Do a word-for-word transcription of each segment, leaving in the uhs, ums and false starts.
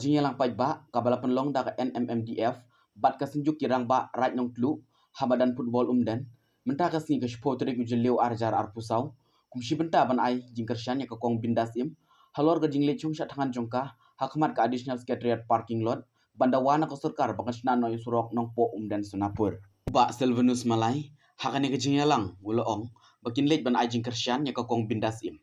Jingïalang paidbah kaba la pynlong da ka N M M D F bad ka Synjuk ki Rangbah Raid Nongtluh ha madan football Umden mynta ka sngi ka shiphew tarik u Jylliew ar hajar arphew saw kum shi bynta ban ai jingkyrshan ïa ka Kong Bindas Im halor ka jingleit shong shah thngan jong ka ha khmat ka Additional Secretariat parking lot ban dawa na ka sorkar ba kan shna noh ïa u surok Nongpoh Umden Sonapur. Bah Sylvanus Malai ha kane ka jingïalang u la ong ba kin leit ban ai jingkyrshan ïa ka Kong Bindas Im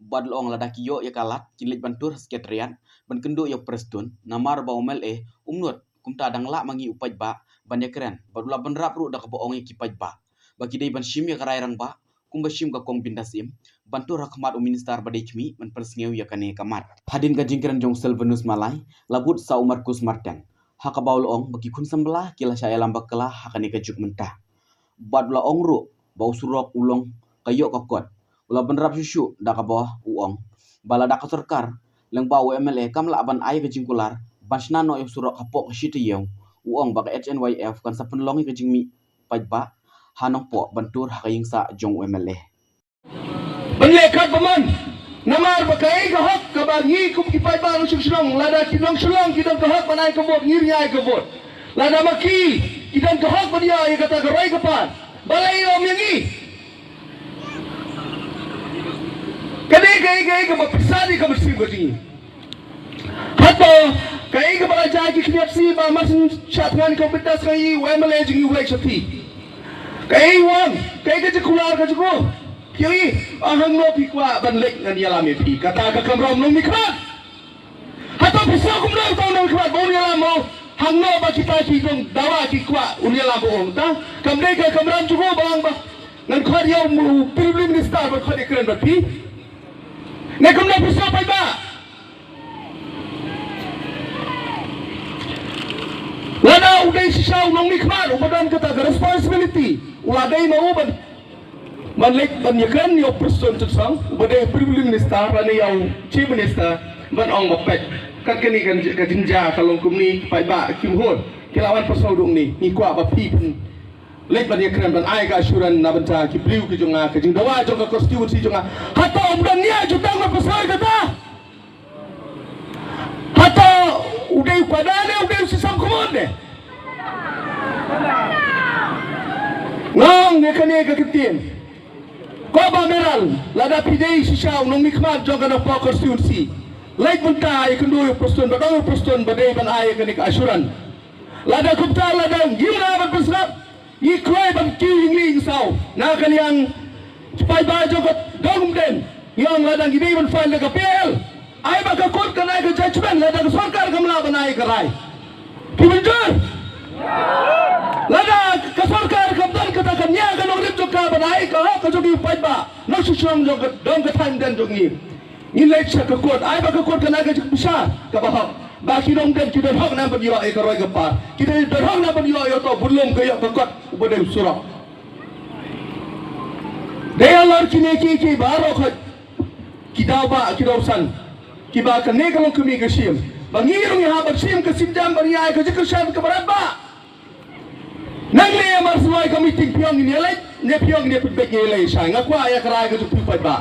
bad u la ong lada ki ïoh ïa ka lad kin leit ban tur ha Secretariat ban kynduh ïa u Prestone namar ba u M L A um nud kumta dang lah ma ngi u paidbah ban ïakren bad u la bynrap ruh da kaba ong ïa ki paidbah ba ki dei ban shim ïa ka rai rangbah kumba shim ka Kong Bindas Im ban tur ha khmat u minister ba dei khmih ban pynsngew ïa kane ka mat. Hadien ka jingkren jong u Sylvanus Malai la bud sa u Marcus Marteng ha kaba u la ong ba ki khun samla ki la shah ïalam bakla ha kane ka juk mynta. Bad u la ong ruh ba u surok u long ka ïoh ka kot. U la bynrap shuh shuh da kaba u ong ba lada ka sorkar lyngba u M L A kam lah ban ai ka jingkular ban shna noh ïa u surok hapoh ka shi taïew, u ong ba ka H N Y F kan sa pynlong ïa ka jingmih paidbah ha Nongpoh ban tur ha ka ïingsah jong u M L A. Ban leh kat ba man namar ba kaei ka hok kaba ngi kum ki paidbah nongshong shnong, lada ki nongshong shnong ki don ka hok ban ai ka vote, ngi ruh ngi ai ka vote. Lada ma ki ki don ka hok ban ïoh ïa kata ka roi ka par, balei ym ïa ngi? Kane kaei kaei kaba pisa dei kaba shim ka jong ngi. Hato kaei kaba la jia ki khyndiat sngi ba mar shen shah thngan ka bynta sngi u M L A jong ngi u leit sha phi? Kaei u ong, kaei ka jingkular ka jong u? Ki ong i, ah, hangno phi kwah ban leit ngan ïalam ïa phi. Kata ka Kamram Nongmihkhmat. Hato phi sngew kumno uta u Nongmihkhmat ba un ïalam mo? Hangno ba kita ki dong dawa ki kwah un ïalam ba ong ta? Kam dei ka Kamram jong u ba ong ba ngan khot ïa u Prime Minister ban khot ïakren bad phi. Ne kumno phi sngew paidbah? Lada u dei shisha u Nongmihkhmat uba don kata ka responsibility, u la dei ma u ban, ban leit ban ïakren ïa u Prestone Tynsong uba dei Prime Minister lane ïa u Chief Minister ban ong ba peit, kat kane ka jingjia ka long kumne, paidbah ki mut ki la wan pyrshah ïa ngi, ngi kwah ba phi pyn leit ban ïakren ban ai ka assurance na bynta ki briew ki jong nga, ka jingdawa jong ka constituency jong nga. Hato um don nia jutang ban pyrshah ïa kata? Hato u dei u Kpada ne u dei u Sisam Khumut ne? Nga ong ïa kane ka ktien. Ko Bah Meral, lada phi dei shisha u Nongmihkhmat jong ka Nongpoh constituency, leit mynta ïakynduh ïa u Prestone, ba dei u Prestone ba dei ban ai ïa kane ka assurance. Lada kumta, lada ngim lah ban pynsngap, ngi kloi ban kiew ïing lieng saw na ka liang ki paidbah jong ka dong Umden. Ngi ong lada ngi dei ban file da ka P I L, ai ba ka court kan ai ka judgment, lada ka sorkar kam lah ban ai ka rai. Phi mynjur? Lada ka sorkar kam don kata ka nia ka nongrim jong ka ban ai ka hok ka jong ki paidbah nongshong shnong jong ka dong ka thaiñ Umden jong ngi, ngin leit sha ka court, ai ba ka court kan ai ka jingbishar kaba hok ba ki nongdem ki don hok ne ban ïoh ïa ka roi ka par, ki don hok ne ban ïoh ïa uto u budlum ka ïoh ka kot uba dei u surok. Dei halor kine kiei kiei baroh khoit, ki daw ba ki daw san, kiba kane ka longkmie ka shim, ba ngi ruh ngi hap ban shim ka sienjam ban ïa ai ka jingkyrshan kaba radbah. Nangne mar shu ai ka meeting phi ong ngin ïa leit, ne phi ong ngin ïa pynbeit, ngin ïa leit shai. Nga kwah ïa ka rai ka jong phi paidbah.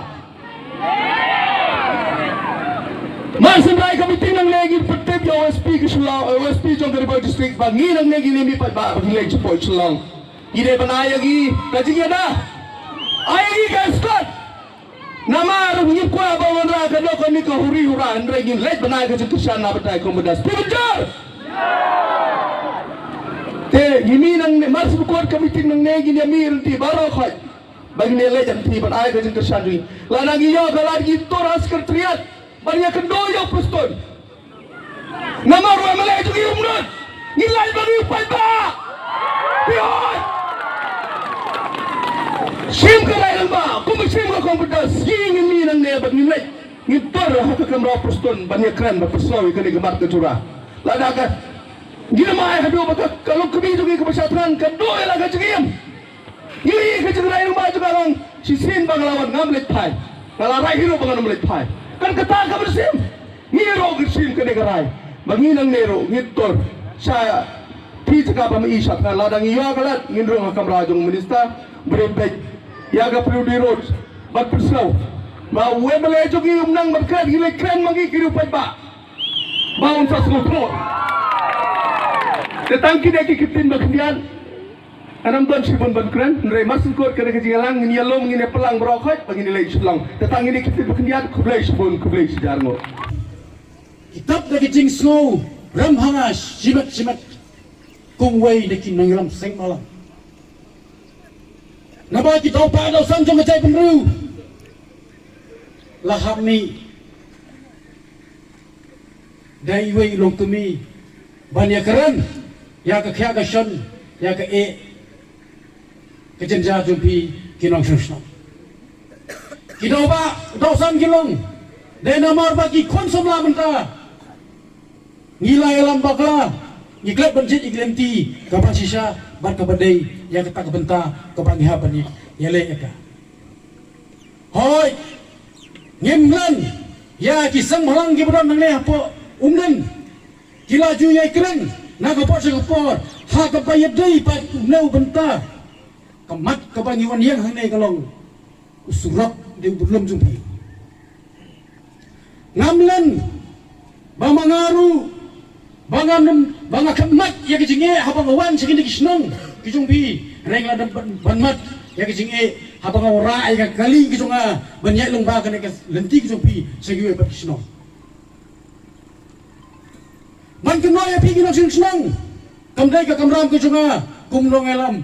Mar shu ai ka meeting nangne ngin pyntip ïa u S P ka Shillong, eh, u S P jong ka Ri Bhoi District ba ngi nangne ngin ïa mih paidbah ba ngin leit shapoh Shillong. Ngi dei ban ai ïa ngi ka jingïada, ai ïa ngi ka escort. Namar ngim kwah ba wanrah ka dok kane ka huri hura, hynrei ngin leit ban ai ka jingkyrshan na bynta i Kong Bindas. Phi mynjur? Te ngi mih nangne, mar shu bud ka meeting nangne ngin ïa mih lynti baroh khoit ba ngin ïa leit lynti ban ai ka jingkyrshan jong ngi. Lada ngi ïoh ka lad ngi tur ha Secretariat ban ïakynduh ïa u Prestone. Namar u M L A jong ngi um nud. Ngi lait ba ngi u paidbah. Phi oi. Shim ka rai rangbah kumba shim ka Kong Bindas. Ngi ngin mih nangne bad ngin leit, ngin tur ha ka kamra u Prestone ban ïakren, ban pyrshah ïa kane ka mat ka jura. Lada ka, ngin ym ai haduh ba ka, ka longkmie jong ngi kaba shah thngan ka duh ïa la ka jingim. Ngi ïohi ka jingrai rangbah jong ka, nga ong shisien ba nga la wan ngam leit phai, nga la rai hi ruh ba ngan ym leit phai. Kan kata ka mynsiem, ngi ruh ngin shim kane ka rai ba ngi nangne ruh ngin tur sha phi jaka ba ma i sha thngan. Lada ngi ïoh ka lad ngin rung ha kamra jong u minister, bret beit ïa ka Pyrdi Road ban pyrshah ba u M L A jong ngi um nang ban kren, ngi leit kren ma ngi ki riew paidbah. Ba un sa sngewthuh. Te tang kine ki ktien ba khyndiat. Ngan ym don shibun ban kren, hynrei mar shu kut ka dei ka jingïalang, ngin ïalum, ngin ïaplang baroh khoit, ba ngin ïaleit shillong. Te tang kine ki ktien ba khyndiat, khublei shibun, khublei shihajar nguh. Ki tap da ki jingsngew rem ha nga shimet shimet. Kum uwei na ki nongïalam seng bhalang. Naba ki daw paidbah daw sam jong ka jaitbynriew la hap mih da iwei i longkmie ban ïakren ïa ka khiah ka shon, ïa ka eh ka jynjar jong phi ki nongshong shnong. Ki daw ba daw san ki long, dei namar ba ki khun samla mynta ngi la ïalam bakla, ngi klet ban jied ïa ki lynti kaba shisha bad kaba dei ïa kata ka bynta kaba ngi hap ban ïaleh ïa ka. Hooid, ngim mlien ïa ki seng bhalang kiba don nangne hapoh Umden. Ki la ju ïai kren na ka por sha ka por ha kaba ïadei bad une u bynta. Ka mat kaba ngi wan ïeng hangne ka long u surok, dei u budlum jong phi. Ngam mlien ba ma nga ruh ba ngam, ba nga khlem mat ïa ka jingeh haba nga wan sha kine ki shnong ki jong phi. Hynrei nga la dang ban, ban mat ïa ka jingeh haba nga wanrah ïa ka kali ki jong nga ban ïaid lyngba kane ka lynti ki jong phi sha kiwei pat ki shnong. Ban kynnoh ïa phi ki nongshong shnong, kam dei ka kamram ka jong nga kum u nongïalam.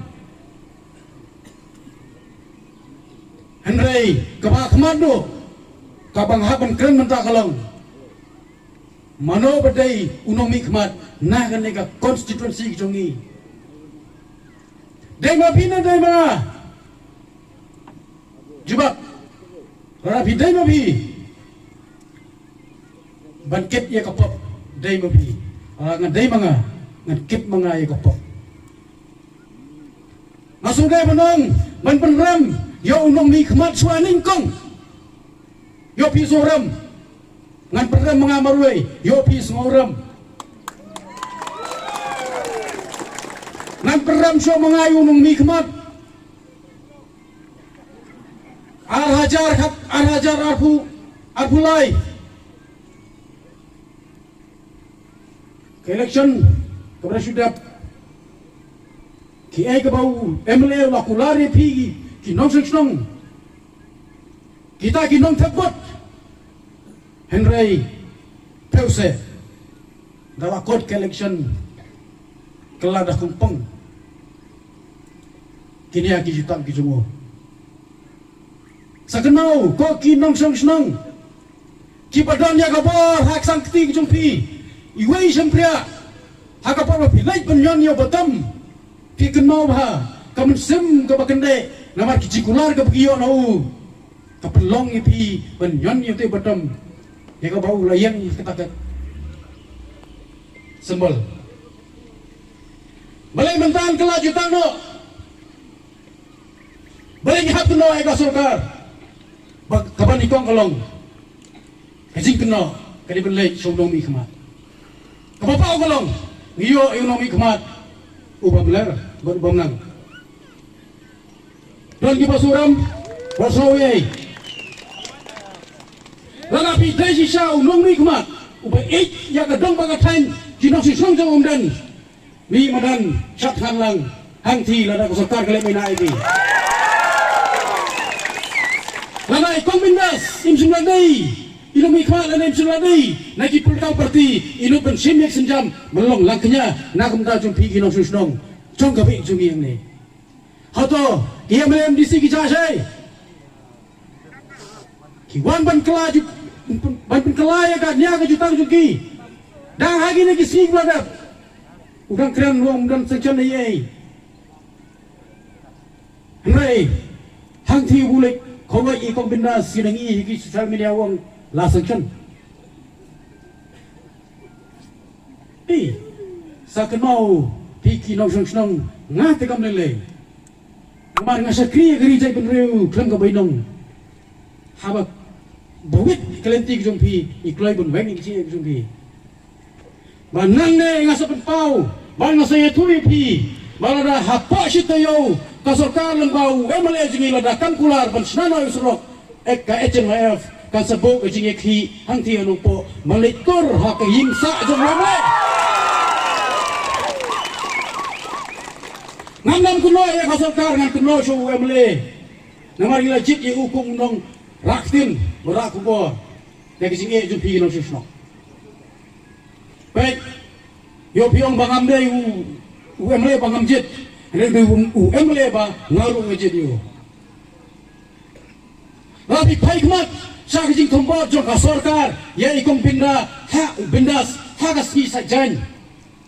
Hynrei kaba khmat duh, kaba nga hap ban kren mynta ka long, mano ba dei u nongmihkhmat na kane ka constituency ka jong ngi? Dei ma phi ne dei ma nga? Jubab. Lada phi dei ma phi ban kit ïa ka pop, dei ma phi. Lada nga dei ma nga, ngan kit ma nga ïa ka pop. Nga sngewdei ban ong, ban pynrem ïa u nongmihkhmat shuwa nyngkong. Ïoh phi sngewrem. Ngan pynrem ma nga marwei, ïoh phi sngewrem. Ngan pynrem shuwa ma nga ïa u nongmihkhmat. Ar hajar khat, ar hajar arphew, arphew lai. Ka election kaba la shu dep, kiei kaba u M L A u la kular ïa phi ki nongshong shnong, kita ki nongthep vote. Hynrei phi u seh, da la kut ka election, ka la da kongpong. Kine ki jutang ki jong u. Sa kynmaw ko ki nongshong shnong kiba don ïa ka bor ha ka sang kti ki jong phi, iwei i shympriah, ha ka por ba phi leit ban ñion ïa u bottom, phi kynmaw bha ka mynsiem kaba kyndeh namar ki jingkular kaba ki ïoh na u. Ka pynlong ïa phi ban ñion ïa u te u bottom, ïa kaba u la ïeng ïa kata ka symbol. Balei mynta ka la jutang noh? Balei ngi hap kynnoh ïa ka sorkar? Ba kaba nyngkong ka long ka jingkynnoh ka dei ban leit sha u nongmihkhmat. Kaba paw ka long ngi ïoh ïa u nongmihkhmat u bym ler bad u bym nang. Don kiba sngewrem, ba sngewei. Lada phi dei shisha u nongmihkhmat uba ïeit ïa ka dong bad ka thaiñ ki nongshong shnong jong Umden, mih madan shad hanlang hangtei lada ka sorkar ka leh mynta ïa phi. Lada i Kong Bindas im shym la dei i nongmihkhmat, lada im shym la dei na ki political party, i nud ban shim ïa ka sienjam ban long langkñia na ka bynta jong phi ki nongshong shnong jong ka beit jong ngi hangne. Hato ki M L A M D C ki jahshai? Ki wan ban kylla ju-, ban pynkylla ïa ka nia ka jutang jong ki. Dang ha kine ki sngi ba la dep u dang kren u ong um don sanction ei ei. Hynrei hangtei u leit khawai i Kong Bindas ki dang i ha ki social media u ong la sanction. Ei, sa kynmaw phi ki nongshong shnong, nga te kam lei lei. Namar nga shakri ïa ka ri jaitbynriew khlem ka bainong. Haba bawit ka lynti ka jong phi, ngi kloi ban weng ïa ka jingeh ka jong phi. Ba nangne nga sa pynpaw, ba nga sa ïathuh ïa phi, ba lada hapoh shi taïew ka sorkar lyngba u M L A jong ngi lada kam kular ban shna noh ïa u surok, eh, ka H N Y F Kan sa buh ka jingïakhih hangtei ha Nongpoh ban leit tur ha ka ïing sah jong u M L A. Ngan nym kynnoh ïa ka sorkar, ngan kynnoh sha u M L A. Namar ngi la jied ïa u kum u nongrah ktien, u rah khubor. Da ka jingeh jong phi ki nongshong shnong. Peit, ïoh phi ong ba ngam dei u, u M L A ba ngam jied. Hynrei u dei u, u M L A ba nga ruh nga jied ïa u. Lada phi phai khmat sha ka jingthombor jong ka sorkar ïa i Kong Binda, ha, Bindas, ha ka sngi Saitjaiñ,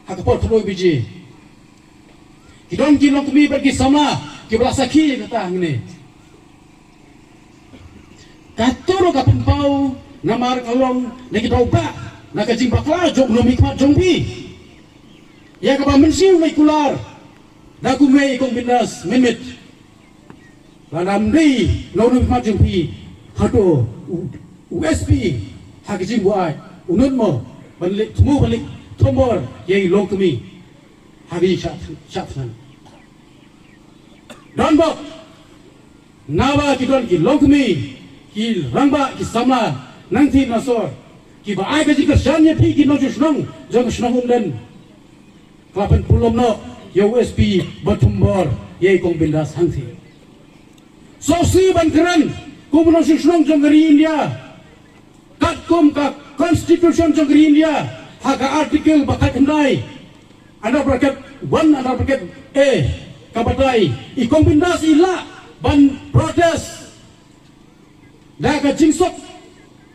ha ka por khyndai baje. Ki don ki longkmie bad ki samla kiba la sakhi ïa kata hangne. Kato ruh ka pynpaw namar ka long na ki daw bah na ka jingbakla jong u nongmihkhmat jong phi. Ïa kaba mynsiem leit kular da kumne i Kong Bindas mynmiet. Lada ym dei na u nongmihkhmat jong phi, hato u, u S P ha ka jingbuaid u nud mo ban leit thmu ban leit thombor ïa i longkmie ha ka jingshah, shah thngan. Don bok naba ki don ki longkmie, ki rangbah, ki samla nangthie na sor kiba ai ka jingkyrshan ïa phi ki nongshong shnong jong ka shnong Umden. Ka la pynpulom noh ïa u S P ba thombor ïa i Kong Bindas hangthie. Sngewsih ban kren kum u nongshong shnong jong ka ri India. Katkum ka Constitution jong ka ri India, ha ka article ba khatkhyndai, under bracket one, under bracket A, ka batai i Kong Bindas i lah ban protest da ka jingsuk,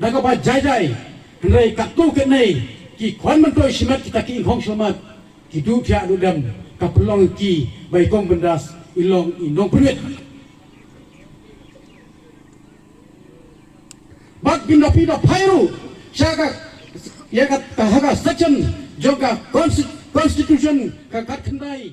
da kaba jai jai. Hynrei katto katne ki khwan myntoi shimet kita ki ingkhong shyllmat, ki duh thiah duh dem, ka pynlong ki ba i Kong Bindas i long i nongpynwit. Bad phin da, phi da phai ruh sha ka, ïa ka, ka, ha ka section jong ka consti-, Constitution ka khatkhyndai.